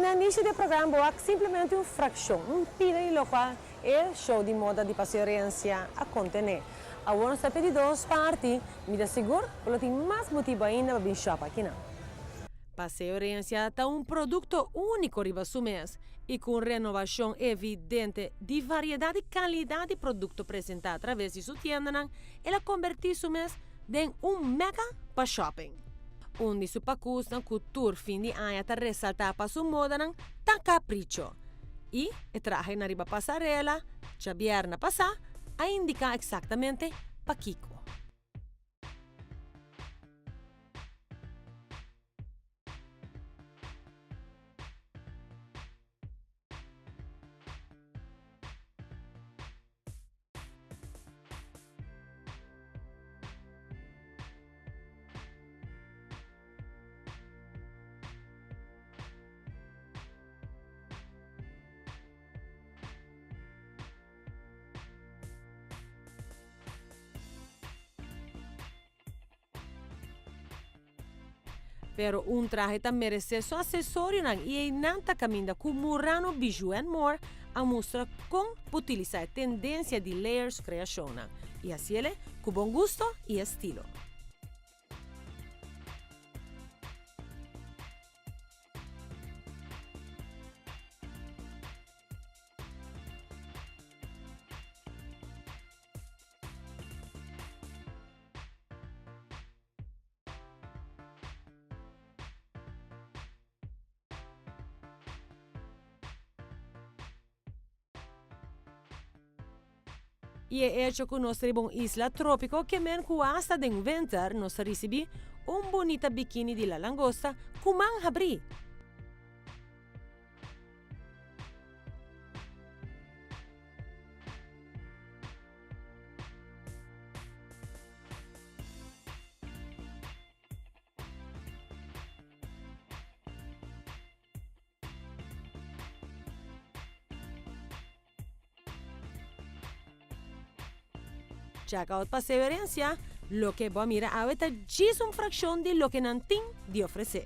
Na inicio di e programa bo wak simplemente un fraccion, un pida di locual e show di moda di Paseo Herencia a contene. Awor nos ta p'e di dos parti, mi ta sigur cu lo tin mas motibo ainda pa bin shop akinan. Paseo Herencia ta un producto unico riba su mes y cu un renovacion evidente di variedad y calidad di producto presenta a traves di su tiendanan, el a conberti su mes den un mecca pa shopping. Un di su pakusnan ku tur fin di aña ta resaltá pa su modanan ta Capricho. I e trahenan riba pasarela djabièrnè pasá a indiká eksaktamente pakiko. Pero un trahe ta meresé su asesorionan i einan ta kaminda ku Murano Bijou and More a mustra kon pa utilisá e tendensia di layer su kreashonnan i hasiele ku bon gusto i estilo. I e echo ku nos ta riba un isla trópiko ke men ku asta den winter nos ta risibí un bunita bikini di la langosta ku man habrí. Check out Paseo Herencia, loke bo a mira awe ta djis un frakshon di loke nan tin di ofresé.